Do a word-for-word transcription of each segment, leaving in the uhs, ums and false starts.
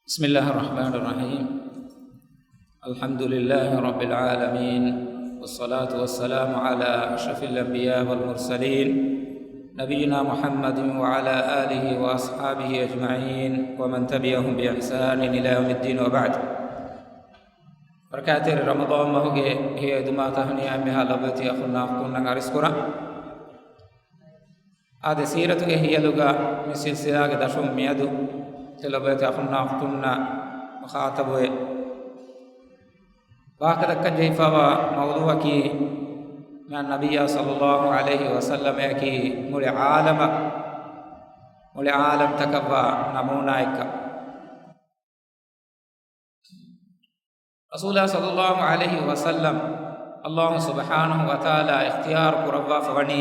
بسم الله الرحمن الرحيم. الحمد لله رب العالمين، والصلاة والسلام على أشرف الأنبياء والمرسلين، نبينا محمد وعلى آله وأصحابه أجمعين، ومن تبعهم بإحسان إلى يوم الدين، وبعد. ބަރަކާތްތެރި ރަމަޟާން މަހުގެ ހެޔޮ އެދުމާ ތަހުނިޔާ އެންމެހާ ލޮބުވެތި އަޚުންނާ އުޚްތުންނަށް އަރިސްކުރަން. އާދެ، ސީރަތުގެ ހިޔަލުގަ މި ސިލްސިލާގެ ދަށުން މިއަދު ތި ލޮބުވެތި އަޚުންނާ އުޚްތުންނަށް މުޚާޠަބުވެ ވާހަކަ ދައްކަން ޖެހިފައިވާ މައުޟޫޢަކީ، މާތް ނަބިއްޔާ ޞައްލައްލާހު ޢަލައިހި ވަސައްލަމައަކީ މުޅި ޢާލަމަށް، މުޅި ޢާލަމްތަކަށްވާ ނަމޫނާއެއްކަން. ރަސޫލާ ޞައްލައްލާހު ޢަލައިހި ވަސައްލަމް ﷲ ސުބްޙާނަހު ވަތަޢާލާ އިޚްތިޔާރު ކުރައްވާފަ ވަނީ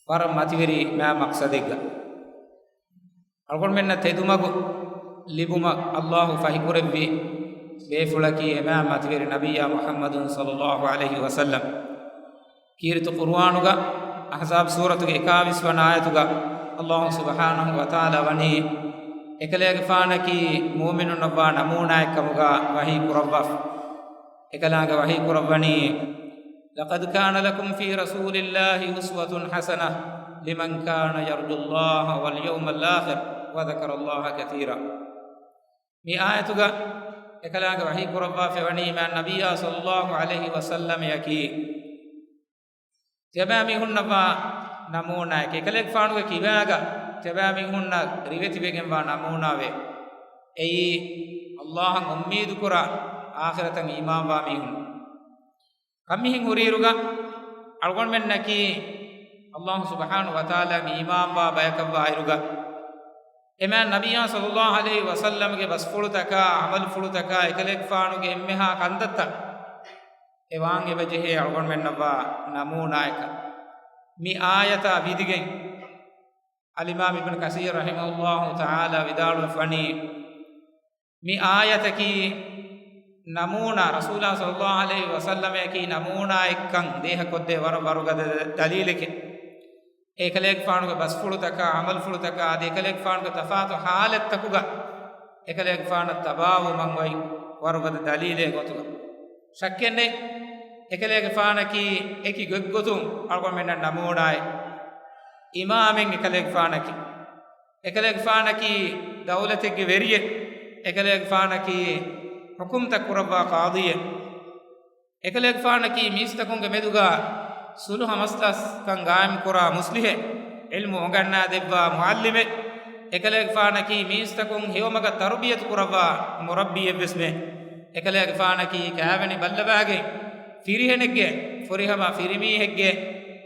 ވަރަށް މަތިވެރި މާ މަޤްޞަދެއްގަ. އަޅުގަނޑުމެންނަށް ތެދުމަގު ލިބުމަށް ﷲ ފަހިކުރެއްވި ބޭފުޅަކީ އެ މާ މަތިވެރި ނަބިއްޔާ މުޙައްމަދު ޞައްލައްލާހު ޢަލައިހި ވަސައްލަމް. ކީރިތި ޤުރުއާނުގަ އަޙްޒާބް ސޫރަތުގެ އެކާވީސް ވަނަ އާޔަތުގަ ﷲ ސުބްޙާނަހު ވަތަޢާލާ ވަނީ އެކަލޭގެފާނަކީ މުއުމިނުންނަށްވާ ނަމޫނާއެއްކަމުގަ ވަޙީ ކުރައްވާފަ. އެކަލާނގެ ވަޙީ ކުރައްވަނީ، لقد كان لكم في رسول الله أسوة حسنة لمن كان يرجو الله واليوم الآخر وذكر الله كثيرا. މި އާޔަތުގަ އެކަލާނގެ ވަޙީ ކުރައްވާފައިވަނީ މާތް ނަބިއްޔާ ޞައްލައްލާހު ޢަލައިހި ވަސައްލަމައަކީ ތިޔަބައިމީހުންނަށްވާ ނަމޫނާއެކޭ. އެކަލޭގެފާނުގެ ކިބާގަ ތިޔަބައިމީހުންނަށް ރިވެތިވެގެންވާ ނަމޫނާވޭ. އެއީ، ﷲ އަށް އުއްމީދުކުރާ، އާޚިރަތަށް އީމާންވާ މީހުން. ކަންމިހެން ހުރިއިރުގަ އަޅުގަނޑުމެންނަކީ ﷲ ސުބްޙާނަހު ވަތަޢާލާ އީމާންވާ ބަޔަކަށްވާއިރުގަ، އެ މާތް ނަބިއްޔާ ޞައްލައްލާހު ޢަލައިހި ވަސައްލަމްގެ ބަސްފުޅުތަކާ، ޢަމަލުފުޅުތަކާ، އެކަލޭގެފާނުގެ އެންމެހާ ކަންތައްތައް އެ ވާން އެބަޖެހޭ އަޅުގަނޑުމެންނަށްވާ ނަމޫނާއަކަށް. މި އާޔަތާ ވިދިގެން، އަލްއިމާމް އިބްނު ކަސީރު ރަޙިމަހުﷲ ތަޢާލާ ވިދާޅުވެފަ ވަނީ، މި އާޔަތަކީ ނަމޫނާ، ރަސޫލާ ޞައްލައްލާހު ޢަލައިހި ވަސައްލަމައަކީ ނަމޫނާއެއްކަން ދޭހަކޮށްދޭ ވަރަށް ވަރުގަދަ ދަލީލެކޭ. އެކަލޭގެފާނުގެ ބަސްފުޅުތަކާ، ޢަމަލުފުޅުތަކާ އަދި އެކަލޭގެފާނުގެ ތަފާތު ޙާލަތްތަކުގަ އެކަލޭގެފާނަށް ތަބާވުމަށް އޮތް ވަރުގަދަ ދަލީލެއް ގޮތުގަ. ޝައްކެއްނެތް، އެކަލޭގެފާނަކީ އެކި ގޮތްގޮތުން އަޅުގަނޑުމެންނަށް ނަމޫނާއެއް. އިމާމެއް އެކަލޭގެފާނަކީ. އެކަލޭގެފާނަކީ ދައުލަތެއްގެ ވެރިއެއް. އެކަލޭގެފާނަކީ ޙުކުމްތައް ކުރައްވާ ޤާޟީއެއް. އެކަލޭގެފާނަކީ މީސްތަކުންގެ މެދުގަ ޞުލުޙަ މަސްލަސްކަން ގާއިމްކުރާ މުޞްލިޙެއް، ޢިލްމު އޮނގަންނާދެއްވާ މުޢައްލިމެއް. އެކަލޭގެފާނަކީ މީސްތަކުން ހެޔޮމަގަށް ތަރުބިޔަތު ކުރައްވާ މުރައްބީއެއްވެސްމެ. އެކަލޭގެފާނަކީ ކާވެނި ބައްލަވާގެން ފިރިހެނެއްގެ ފުރިހަމަ ފިރިމީހެއްގެ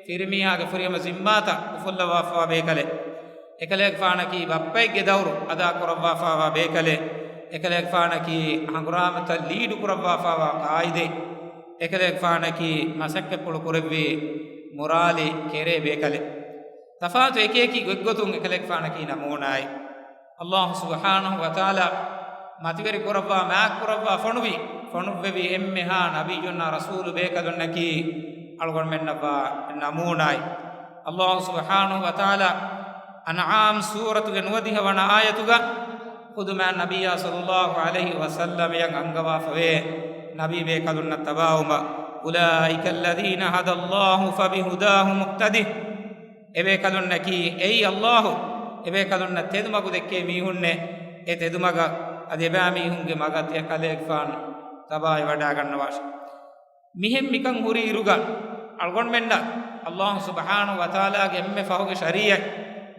ފިރިމީހާގެ ފުރިހަމަ ޒިންމާތައް އުފުއްލަވާފަވާ ބޭކަލެއް. އެކަލޭގެފާނަކީ ބައްޕައެއްގެ ދައުރު އަދާކުރައްވާފަވާ ބޭކަލެއް. އެކަލޭގެފާނަކީ ހަނގުރާމަތައް ލީޑުކުރައްވާފަވާ ޤާއިދެއް. އެކަލޭގެފާނަކީ މަސައްކަތްޕުޅު ކުރެއްވި މުރާލި ކެރޭ ބޭކަލެއް. ތަފާތު އެކިއެކި ގޮތްގޮތުން އެކަލޭގެފާނަކީ ނަމޫނާއެއް. ﷲ ސުބްޙާނަހު ވަތަޢާލާ މަތިވެރި ކުރައްވާ، މާތް ކުރައްވާ ފޮނުވި، ފޮނުއްވެވި އެންމެހާ ނަބިއްޔުންނާ ރަސޫލު ބޭކަލުންނަކީ އަޅުގަނޑުމެންނަށްވާ ނަމޫނާއެއް. ﷲ ސުބްޙާނަހު ވަތަޢާލާ އަންޢާމް ސޫރަތުގެ ނުވަދިހަ ވަނަ އާޔަތުގަ ޚުދު މާތް ނަބިއްޔާ ޞައްލައްލާހު ޢަލައިހި ވަސައްލަމައަށް އަންގަވާފަވޭ ނަބީ ބޭކަލުންނަށް ތަބާވުމަށް، أولئك الذين هدى الله فبهداه مقتده. އެބޭކަލުންނަކީ، އެއީ ﷲ އެބޭކަލުންނަށް ތެދުމަގު ދެއްކޭ މީހުންނޭ، އެ ތެދުމަގަށް އަދި އެބައިމީހުންގެ މަގަށް ތިޔަ ކަލޭގެފާނު ތަބާވެވަޑައިގަންނަވާށި. މިހެން މިކަން ހުރި އިރުގަ، އަޅުގަނޑުމެންނަށް ﷲ ސުބްޙާނަހު ވަތަޢާލާގެ އެންމެ ފަހުގެ ޝަރީޢަތް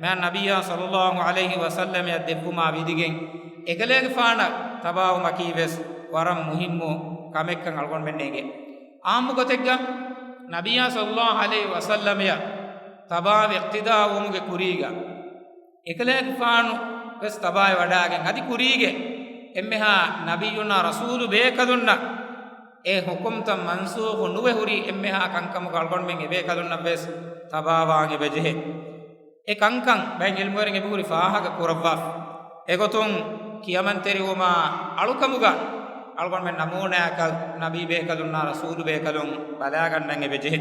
މާތް ނަބިއްޔާ ޞައްލައްލާހު ޢަލައިހި ވަސައްލަމައަށް ދެއްވުމާ ވިދިގެން، އެކަލޭގެފާނަށް ތަބާވުމަކީވެސް ވަރަށް މުހިއްމު ކަމެއްކަން އަޅުގަނޑުމެންނަށް އެނގޭ. އާއްމު ގޮތެއްގަ ނަބިއްޔާ ޞައްލައްލާހު ޢަލައިހި ވަސައްލަމައަށް ތަބާވެ އިޤްތިދާ ވުމުގެ ކުރީގަ، އެކަލޭގެފާނު ވެސް ތަބާވެ ވަޑައިގެން އަދި ކުރީގެ އެންމެހާ ނަބިއްޔުންނާ ރަސޫލު ބޭކަލުންނަށް އެ ޙުކުމްތައް މަންސޫޚު ނުވެ ހުރި އެންމެހާ ކަންކަމުގަ އަޅުގަނޑުމެން އެބޭކަލުންނަށް ވެސް ތަބާވާން އެބަޖެހޭ. އެ ކަންކަން ބައެއް ޢިލްމުވެރިން އެބަހުރި ފާހަގަ ކުރައްވާފަ. އެގޮތުން ކިޔަމަންތެރިވުމާ އަޅުކަމުގަ އަޅުގަނޑުމެން ނަމޫނާއަކަށް ނަބީ ބޭކަލުންނާ ރަސޫލު ބޭކަލުން ބަލާގަންނަން އެބަޖެހޭ.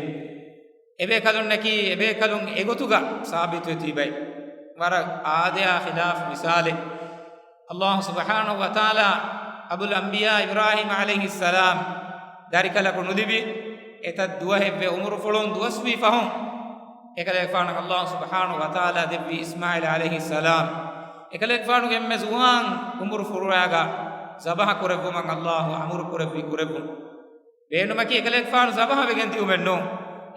އެބޭކަލުންނަކީ، އެބޭކަލުން އެގޮތުގަ ސާބިތުވެ ތިބެ ވަރަށް އާދަޔާ ޚިލާފު މިސާލެއް. އައްލާހު ސުބްޙާނަހު ވަތަޢާލާ އަބުލް އަންބިޔާ އިބްރާހީމް ޢަލައިހިއްސަލާމް ދަރިކަލަކު ނުލިބި އެތައް ދުވަހެއްވެ އުމުރުފުޅުން ދުވަސްވީ ފަހުން، އެކަލޭގެފާނަށް އައްލާހު ސުބްޙާނަހު ވަތަޢާލާ ދެއްވި އިސްމާޢީލް ޢަލައިހިއްސަލާމް، އެކަލޭގެފާނުގެ އެންމެ ޒުވާން އުމުރުފުޅުވާގަ ޒަބަޙަ ކުރެއްވުމަށް އައްލާހު އަމުރު ކުރެއްވި ކުރެއްވުން. ބޭނުމަކީ އެކަލޭގެފާނު ޒަބަޙަވެގެން ދިއުމެއް ނޫން.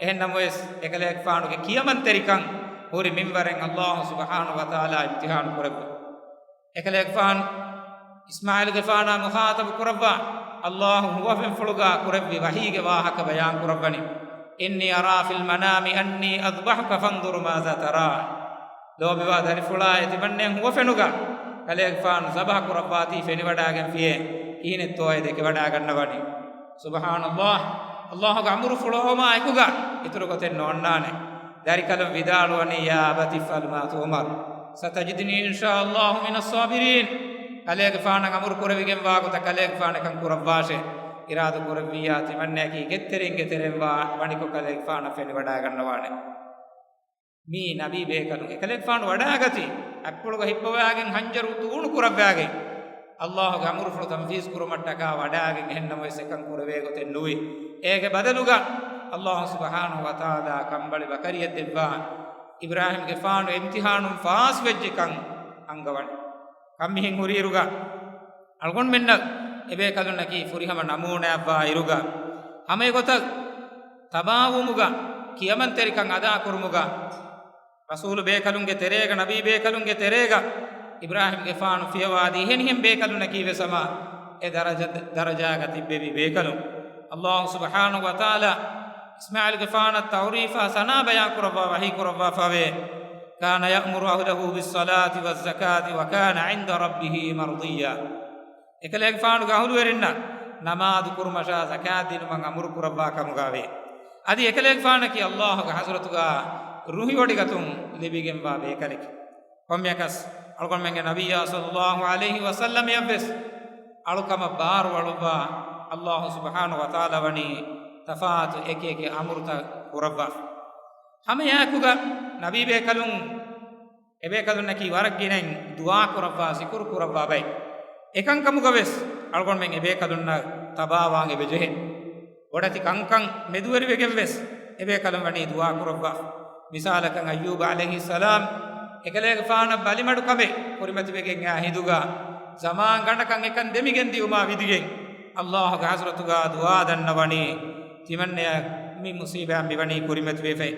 އެހެން ނަމަވެސް، އެކަލޭގެފާނުގެ ކިޔަމަންތެރިކަން ހުރި މިންވަރެއް އައްލާހު ސުބްޙާނަހު ވަތަޢާލާ އިމްތިޙާނު ކުރެއްވި. އެކަލޭގެފާނު އިސްމާޢީލުގެފާނާ މުޚާޠަބު ކުރައްވާ، އައްލާހު ހުވަފެންފުޅުގާ ކުރެއްވި ވަޙީގެ ވާހަކަ ބަޔާން ކުރައްވަނީ، إني أرى في المنام أني أذبحك فانظر ماذا ترى. ލޯބިވާ ދަރިފުޅާ އެ ތިމަންނައަށް ހުވަފެނުގަ ކަލޭގެފާނު ޒަބަޙަ ކުރައްވާތީ ފެނިވަޑާގެންފިޔޭ، ކިހިނެއްތޯއޭ ދެކެވަޑާގަންނަވަނީ. ސުބްޙާނައްލާހް، އައްލާހުގެ އަމުރުފުޅުވުމާ އެކުގަ އިތުރު ގޮތެއް ނޯންނާނެ. ދަރިކަލުން ވިދާޅުވަނީ، يا أبت افعل ما تؤمر ستجدني إن شاء الله من الصابرين. ކަލޭގެފާނަށް އަމުރު ކުރެވިގެންވާ ގޮތަށް ކަލޭގެފާނަކަށް ކުރައްވާށޭ. އިރާދަ ކުރެއްވިއްޔާ ތިމަންނައަކީ ގެއްތެރިންގެ ތެރެއިން ވާ ވަނިކޮށް ކަލޭގެފާނަށް ފެނިވަޑާގަންނަވާނެ. މީ ނަބީ ބޭކަލުން އެކަލޭގެފާނު ވަޑާގަތީ، އަތްޕުޅުގަ ހިއްޕަވާގެން ހަންޖަރު ތޫނު ކުރައްވާގެން، އައްލާހުގެ އަމުރުފުޅު ތަންފީޒު ކުރުމަށްޓަކާ ވަޑާގެން. އެހެން ނަމަވެސް އެކަން ކުރެވޭ ގޮތެއް ނުވި. އޭގެ ބަދަލުގަ އައްލާހު ސުބްޙާނަހު ވަތަޢާލާ ކަނބަޅި ބަކަރިއަށް ދެއްވާ، އިބްރާހީމްގެފާނު އިމްތިޙާނުން ފާސްވެއްޖެކަން އަންގަވަން. ކަން މިހެން ހުރިއިރުގަ، އަޅުގަނޑުމެންނަށް އެބޭކަލުންނަކީ ފުރިހަމަ ނަމޫނާއެއްވާ އިރުގަ، ހަމައެގޮތަށް ތަބާވުމުގަ، ކިޔަމަންތެރިކަން އަދާކުރުމުގަ، ރަސޫލު ބޭކަލުންގެ ތެރޭގަ، ނަބީ ބޭކަލުންގެ ތެރޭގަ އިބްރާހީމްގެފާނު ފިޔަވާދީ އެހެނިހެން ބޭކަލުންނަކީވެސް ހަމަ އެ ދަރަޖަ، ދަރަޖާގަ ތިއްބެވި ބޭކަލުން. އައްލާހު ސުބްޙާނަހު ވަތަޢާލާ އިސްމާޢީލްގެފާނަށް ތަޢުރީފާ ސަނާ ބަޔާން ކުރައްވާ ވަޙީ ކުރައްވާފަވޭ، كان يأمر أهله بالصلاة والزكاة وكان عند ربه مرضيا. އެކަލޭގެފާނުގެ އަހުލުވެރިންނަށް ނަމާދު ކުރުމަށާ ޒަކާތް ދިނުމަށް އަމުރު ކުރައްވާ ކަމުގައި ވޭ. އަދި އެކަލޭގެފާނަކީ އައްލާހުގެ ޙަޟްރަތުގަ ރުހިވޮޑިގަތުން ލިބިގެންވާ ބޭކަލެކެވެ. ކޮންމެއަކަސް އަޅުގަނޑުމެންގެ ނަބިއްޔާ ޞައްލައްލާހު ޢަލައިހި ވަސައްލަމަޔަށްވެސް އަޅުކަމަށް ބާރުއަޅުއްވާ އައްލާހު ސުބްޙާނަހު ވަތަޢާލާ ވަނީ ތަފާތު އެކި އެކި އަމުރުތައް ކުރައްވާފަ. ހަމައެއާއެކުގަ ނަބީ ބޭކަލުން އެބޭކަލުންނަކީ ވަރަށް ގިނައިން ދުޢާ ކުރައްވާ، ޒިކުރު ކުރައްވާ ބައެއް. އެކަންކަމުގަވެސް އަޅުގަނޑުމެން އެބޭކަލުންނަށް ތަބާވާން އެބަޖެހޭ. ބޮޑެތި ކަންކަން މެދުވެރިވެގެންވެސް އެބޭކަލުން ވަނީ ދުޢާ ކުރައްވާ. މިސާލަކަށް އައްޔޫބް ޢަލައިހިއްސަލާމް އެކަލޭގެފާނަށް ބަލިމަޑުކަމެއް ކުރިމަތިވެގެން އާ ހިނދުގަ ޒަމާން ގަނޑަކަށް އެކަން ދެމިގެން ދިއުމާ ވިދިގެން އައްލާހުގެ ޙަޟްރަތުގަ ދުޢާ ދަންނަވަނީ. ތިމަންނަޔަށް މި މުޞީބާތް މިވަނީ ކުރިމަތިވެފައި.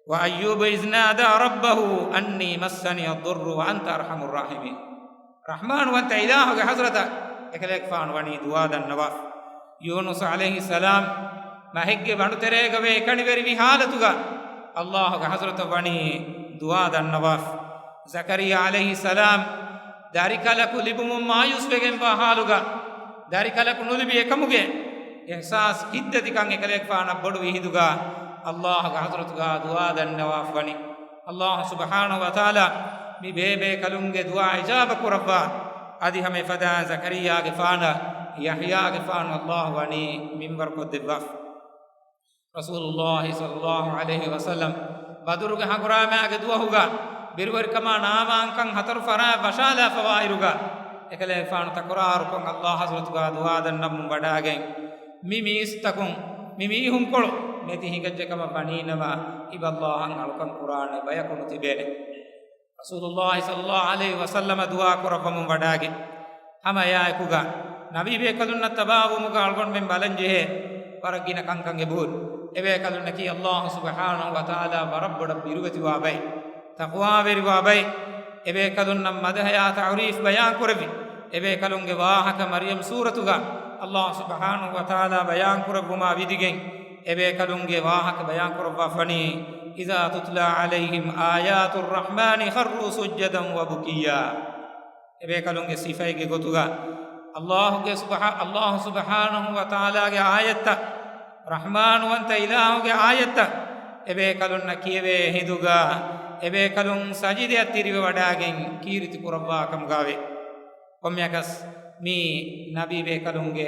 وأيوب إذ نادى ربه أني مسني الضر وأنت أرحم الراحمين. ރަޙްމާންވަންތަ އިލާހުގެ ޙަޟްރަތަށް އެކަލޭގެފާނު ވަނީ ދުޢާ ދަންނަވާފަ. ޔޫނުސް ޢަލައިހިއްސަލާމް މަހެއްގެ ބަނޑުތެރޭގަވެ ކަނިވެރިވި ޙާލަތުގަ އައްލާހުގެ ޙަޟްރަތަށް ވަނީ ދުޢާ ދަންނަވާފަ. ޒަކަރިއްޔާ ޢަލައިހިއްސަލާމް ދަރިކަލަކު ލިބުމުން މާޔޫސްވެގެންވާ ޙާލުގަ، ދަރިކަލަކު ނުލިބި އެކަމުގެ އިޙްސާސް ހިތްދަތިކަން އެކަލޭގެފާނަށް ބޮޑުވި ހިނދުގަ، އައްލާހުގެ ޙަޟްރަތުގަ ދުޢާ ދަންނަވާފަ ވަނީ. އައްލާހު ސުބްޙާނަހު ވަތަޢާލާ މި ބޭބޭކަލުންގެ ދުޢާ އިޖާބަ ކުރައްވާ. އަދި ހަމަ އެފަދައިން ޒަކަރިއްޔާގެފާނަށް ޔަޙްޔާގެފާނު އައްލާހު ވަނީ މިންވަރުކޮށްދެއްވާފަ. ރަސޫލުއްލާހި ޞައްލައްލާހު ޢަލައިހި ވަސައްލަމް ބަދުރުގެ ހަނގުރާމާގެ ދުވަހުގަ ބިރުވެރިކަމާ ނާމާންކަން ހަތަރު ފަރާތް ވަށާލާފަވާއިރުގަ، އެކަލޭގެފާނު ތަކުރާރުކޮށް އައްލާހު ޙަޟްރަތުގަ ދުޢާ ދަންނަވަމުން ވަޑާގެން، މި މީސްތަކުން މި މީހުންކޮޅު ނެތި ހިނގައްޖެ ކަމަށް ވަނީނަމަ، އިބައްލާހަށް އަޅުކަން ކުރާނެ ބަޔަކު ނުތިބޭނެ. ރަސޫލުއްލާހި ޞައްލައްލާހު ޢަލައިހި ވަސައްލަމަ ދުޢާ ކުރައްވަމުން ވަޑާގެން، ހަމަ އެއާއެކުގަ ނަބީ ބޭކަލުންނަށް ތަބާވުމުގަ އަޅުގަނޑުމެން ބަލަން ޖެހޭ ވަރަށް ގިނަ ކަންކަން އެބަހުރި. އެބޭކަލުންނަކީ އައްލާހު ސުބްޙާނަހު ވަތަޢާލާ ވަރަށް ބޮޑަށް ބިރުވެތިވާ ބައެއް، ތަޤްވާވެރިވާ ބައެއް. އެބޭކަލުންނަށް މަދަޙަޔާ ތަޢުރީފް ބަޔާން ކުރެއްވި. އެބޭކަލުންގެ ވާހަކަ މަރްޔަމް ސޫރަތުގަ އައްލާހު ސުބްޙާނަހު ވަތަޢާލާ ބަޔާން ކުރެއްވުމާ ވިދިގެން، އެބޭކަލުންގެ ވާހަކަ ބަޔާން ކުރައްވާފަ ވަނީ، إذا تتلى عليهم آيات الرحمن خروا سجدا وبكيا. އެބޭކަލުންގެ ސިފައެއްގެ ގޮތުގަ، އައްލާހުގެ ސުބްޙާ-، އައްލާހު ސުބްޙާނަހު ވަތަޢާލާގެ އާޔަތްތައް، ރަޙްމާނުވަންތަ އިލާހުގެ އާޔަތްތައް އެބޭކަލުންނަށް ކިޔެވޭ ހިނދުގަ، އެބޭކަލުން ސަޖިދައަށް ތިރިވެވަޑާގެން ކީރިތި ކުރައްވާ ކަމުގައެވެ. ކޮންމެއަކަސް މީ ނަބީ ބޭކަލުންގެ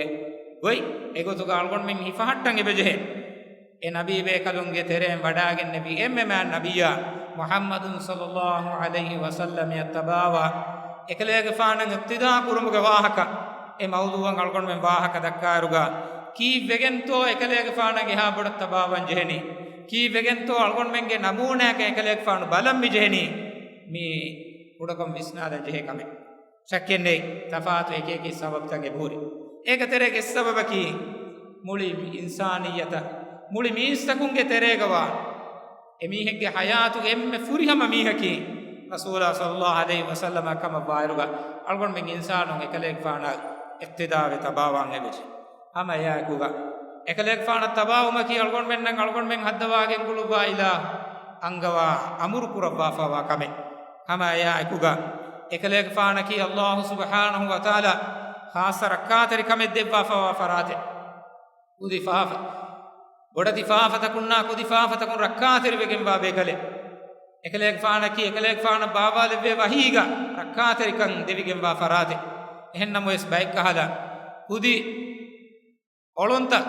ގޮތް. އެގޮތުގަ އަޅުގަނޑުމެން ހިފަހައްޓަން އެބަޖެހޭ. އެ ނަބީ ބޭކަލުންގެ ތެރެއިން ވަޑާގެންނެވި އެންމެ މާތް ނަބިއްޔާ މުޙައްމަދު ޞައްލައްލާހު ޢަލައިހި ވަސައްލަމަޔަށް ތަބާވާ، އެކަލޭގެފާނަށް އިޤްތިދާ ކުރުމުގެ ވާހަކަ، އެ މައުޟޫޢަށް އަޅުގަނޑުމެން ވާހަކަ ދައްކާއިރުގަ، ކީއްވެގެންތޯ އެކަލޭގެފާނަށް އެހާ ބޮޑަށް ތަބާވާން ޖެހެނީ؟ ކީއްވެގެންތޯ އަޅުގަނޑުމެންގެ ނަމޫނާއަކަށް އެކަލޭގެފާނު ބަލަން މި ޖެހެނީ؟ މީ ކުޑަކޮށް ވިސްނާލަން ޖެހޭ ކަމެއް. ޝައްކެއް ނެތް، ތަފާތު އެކި އެކި ސަބަބުތައް އެބަހުރި. އޭގެ ތެރޭގެ ސަބަބަކީ، މުޅި އިންސާނިއްޔަތަށް، މުޅި މީސްތަކުންގެ ތެރޭގަވާ އެމީހެއްގެ ޙަޔާތުގެ އެންމެ ފުރިހަމަ މީހަކީ ރަސޫލާ ޞައްލައްލާހު ޢަލައިހި ވަސައްލަމަށް ކަމަށްވާއިރުގަ، އަޅުގަނޑުމެން އިންސާނުން އެކަލޭގެފާނާ އިޤްތިދާވެ ތަބާވާން އެބަޖެ. ހަމަ އެއާއެކުގަ އެކަލޭގެފާނަށް ތަބާވުމަކީ އަޅުގަނޑުމެންނަށް އަޅުގަނޑުމެން ހައްދަވާގެން ގުޅުއްވާ އިލާހު އަންގަވާ އަމުރު ކުރައްވާފަވާ ކަމެއް. ހަމަ އެއާއެކުގަ އެކަލޭގެފާނަކީ އައްލާހު ސުބްޙާނަހު ވަތަޢާލާ ޚާއްޞަ ރައްކާތެރިކަމެއް ދެއްވާފަވާ ފަރާތެއް. ކުދި ފާފަ، ބޮޑެތި ފާފަތަކުންނާ ކުދި ފާފަތަކުން ރައްކާތެރިވެގެންވާ ބޭކަލެއް. އެކަލޭގެފާނަކީ އެކަލޭގެފާނަށް ބާވާލެއްވޭ ވަޙީގަ ރައްކާތެރިކަން ދެވިގެންވާ ފަރާތެއް. އެހެންނަމަވެސް ބައެއްކަހަލަ ކުދި އޮޅުންތައް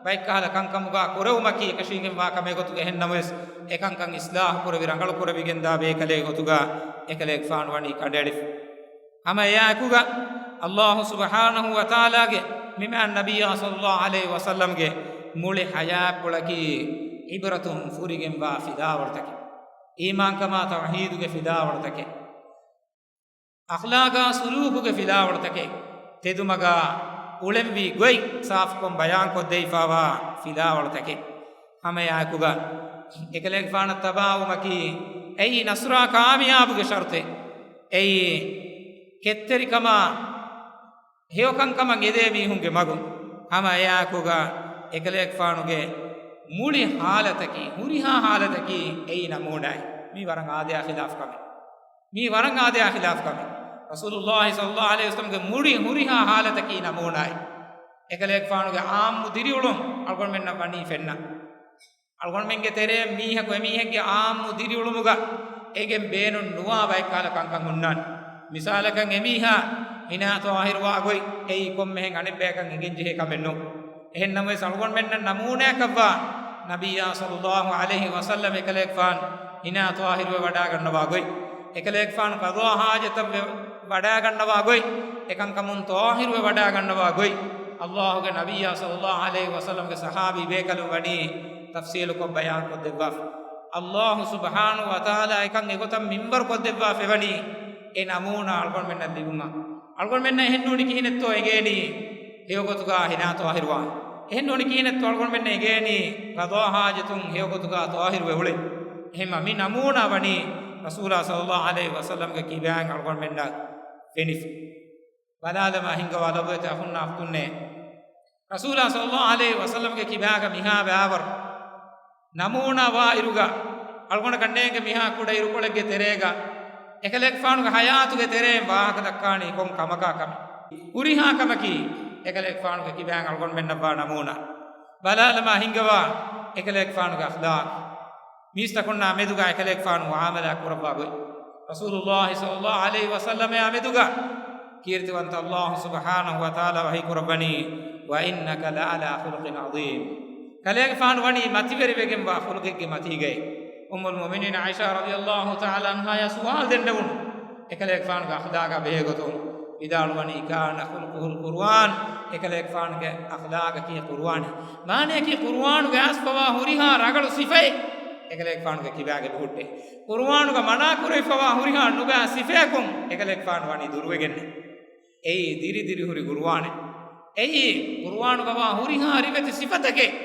ބައެއްކަހަލަ ކަންކަމުގަ ކުރެވުމަކީ އެކަށީގެންވާ ކަމެއް ގޮތުގަ، އެހެންނަމަވެސް އެކަންކަން އިޞްލާޙު ކުރެވި ރަނގަޅު ކުރެވިގެންދާ ބޭކަލެއް ގޮތުގަ އެކަލޭގެފާނު ވަނީ ކަނޑައެޅިފަ. ހަމަ އެއާއެކުގަ އައްލާހު ސުބްޙާނަހު ވަތަޢާލާގެ މިމާ ނަބިއްޔާ ޞައްލައްލާހު ޢަލައިހި ވަސައްލަމްގެ މުޅި ޙަޔާތްޕުޅަކީ ޢިބްރަތުން ފުރިގެންވާ ފިލާވަޅުތަކެއް. އީމާންކަމާ ތައުޙީދުގެ ފިލާވަޅުތަކެއް. އަޚްލާޤާ ސުލޫކުގެ ފިލާވަޅުތަކެއް، ތެދުމަގާ އުޅެންވީ ގޮތް ސާފުކޮށް ބަޔާންކޮށްދެވިފާވާ ފިލާވަޅުތަކެއް. ހަމައެއާއެކުގަ އެކަލޭގެފާނަށް ތަބާވުމަކީ އެއީ ނަޞްރާ ކާމިޔާބުގެ ޝަރުޠެއް. އެއީ ކެތްތެރިކަމާ ހެޔޮކަންކަމަށް އެދޭ މީހުންގެ މަގު. ހަމައެއާއެކުގަ އެކަލޭގެފާނުގެ މުޅި ޙާލަތަކީ، ހުރިހާ ޙާލަތަކީ އެއީ ނަމޫނާއެއް. މީ ވަރަށް އާދަޔާ ޚިލާފު ކަމެއް. މީ ވަރަށް އާދަޔާ ޚިލާފު ކަމެއް. ރަސޫލުﷲ ޞައްލަﷲު ޢަލައިހި ވަސައްލަމްގެ މުޅި ހުރިހާ ޙާލަތަކީ ނަމޫނާއެއް. އެކަލޭގެފާނުގެ ޢާއްމު ދިރިއުޅުން އަޅުގަނޑުމެންނަށް ވަނީ ފެންނަ. އަޅުގަނޑުމެންގެ ތެރޭ މީހަކު އެމީހެއްގެ ޢާއްމު ދިރިއުޅުމުގަ އެނގެން ބޭނުން ނުވާ ބައެއްކަހަލަ ކަންކަން ހުންނާނެ. މިސާލަކަށް އެމީހާ ހިނާ ޠާހިރުވާ ގޮތް އެއީ ކޮންމެހެން އަނެއްބަޔަކަށް އެނގެންޖެހޭ ކަމެއް ނޫން. އެހެން ނަމަވެސް އަޅުގަނޑުމެންނަށް ނަމޫނާއަކަށްވާ ނަބިއްޔާ ޞައްލަﷲު ޢަލައިހި ވަސައްލަމް އެކަލޭގެފާނު ހިނާ ޠާހިރުވެ ވަޑާގަންނަވާ ގޮތް، އެކަލޭގެފާނު ޤަޟާ ޙާޖަތަށް ވެ ވަޑާގަންނަވާ ގޮތް، އެކަންކަމުން ޠާހިރުވެ ވަޑާގަންނަވާ ގޮތް، ﷲގެ ނަބިއްޔާ ޞައްލަﷲު ޢަލައިހި ވަސައްލަމްގެ ޞަޙާބީ ބޭކަލުން ވަނީ ތަފްޞީލުކޮށް ބަޔާންކޮށްދެއްވާފަ. ﷲ ސުބްޙާނަހު ވަތަޢާލާ އެކަން އެގޮތަށް މިންވަރުކޮށްދެއްވާފައިވަނީ އެ ނަމޫނާ އަޅުގަނޑުމެންނަށް ލިބުމަށް. އަޅުގަނޑުމެންނަށް އެހެންނޫނީ ކިހިނެއްތޯ އެނގޭނީ ހެޔޮގޮތުގަ ހިނާ ޠާހިރުވާން. އެހެންނޫނީ ކިހިނެއްތޯ އަޅުގަނޑުމެންނަށް އެނގޭނީ ޤަޟާ ޙާޖަތުން ހެޔޮގޮތުގަ ޠާހިރުވެ އުޅެން. އެހެންމަ މި ނަމޫނާ ވަނީ ރަސޫލާ ޞައްލަﷲު ޢަލައިހި ވަސައްލަމްގެ ކިބައިން އަޅުގަނޑުމެންނަށް ފެނިފަ. ބަލާލަމާ ހިނގަވާ ލޮބުވެތި އަޚުންނާ އުޚްތުންނޭ. ރަސޫލާ ޞައްލަﷲު ޢަލައިހި ވަސައްލަމްގެ ކިބާގަ މިހާ ބައިވަރު ނަމޫނާ ވާއިރުގަ، އަޅުގަނޑަކަށް ނޭނގެ މިހާ ކުޑަ އިރުކޮޅެއްގެ ތެރޭގަ އެކަލޭގެފާނުގެ ޙަޔާތުގެ ތެރެއިން ވާހަކަ ދައްކާނީ ކޮން ކަމަކާ ކަމެއް. ހުރިހާ ކަމަކީ އެކަލޭގެފާނުގެ ކިބައިން އަޅުގަނޑުމެންނަށްވާ ނަމޫނާ. ބަލާލަމާ ހިނގަވާ އެކަލޭގެފާނުގެ އަޚްލާޤް. މީސްތަކުންނާ މެދުގަ އެކަލޭގެފާނު މުޢާމަލާތް ކުރައްވާ ގޮތް. ރަސޫލުﷲ ޞައްލަﷲު ޢަލައިހި ވަސައްލަމާ މެދުގަ ކީރިތިވަންތަ ﷲ ސުބްޙާނަހު ވަތަޢާލާ ވަޙީ ކުރައްވަނީ، "وإنك لعلى خلق عظيم." ކަލޭގެފާނު ވަނީ މަތިވެރިވެގެންވާ ޚުލުޤެއްގެ މަތީގައި. އުއްމުލް މުއުމިނީން ޢާއިޝާ ރަޟިޔަﷲު ތަޢާލާ ޢަންހާޔާ ސުވާލު ދެންނެވުނު، އެކަލޭގެފާނުގެ އަޚްލާޤާ ބެހޭގޮތުން ވިދާޅުވަނީ، "كان خلقه القرآن." އެކަލޭގެފާނުގެ އަޚްލާޤަކީ ޤުރުއާނޭ. މާނަޔަކީ ޤުރުއާނުގައި އައިސްފަވާ ހުރިހާ ރަނގަޅު ސިފައެއް އެކަލޭގެފާނުގެ ކިބާގަ ހުއްޓޭ. ޤުރުއާނުގަ މަނާކުރެވިފަވާ ހުރިހާ ނުބައި ސިފައަކުން އެކަލޭގެފާނު ވަނީ ދުރުވެގެންނެ. އެއީ ދިރި ދިރިހުރި ޤުރުއާނެއް. އެއީ ޤުރުއާނުގަވާ ހުރިހާ ރިވެތި ސިފަތަކެއް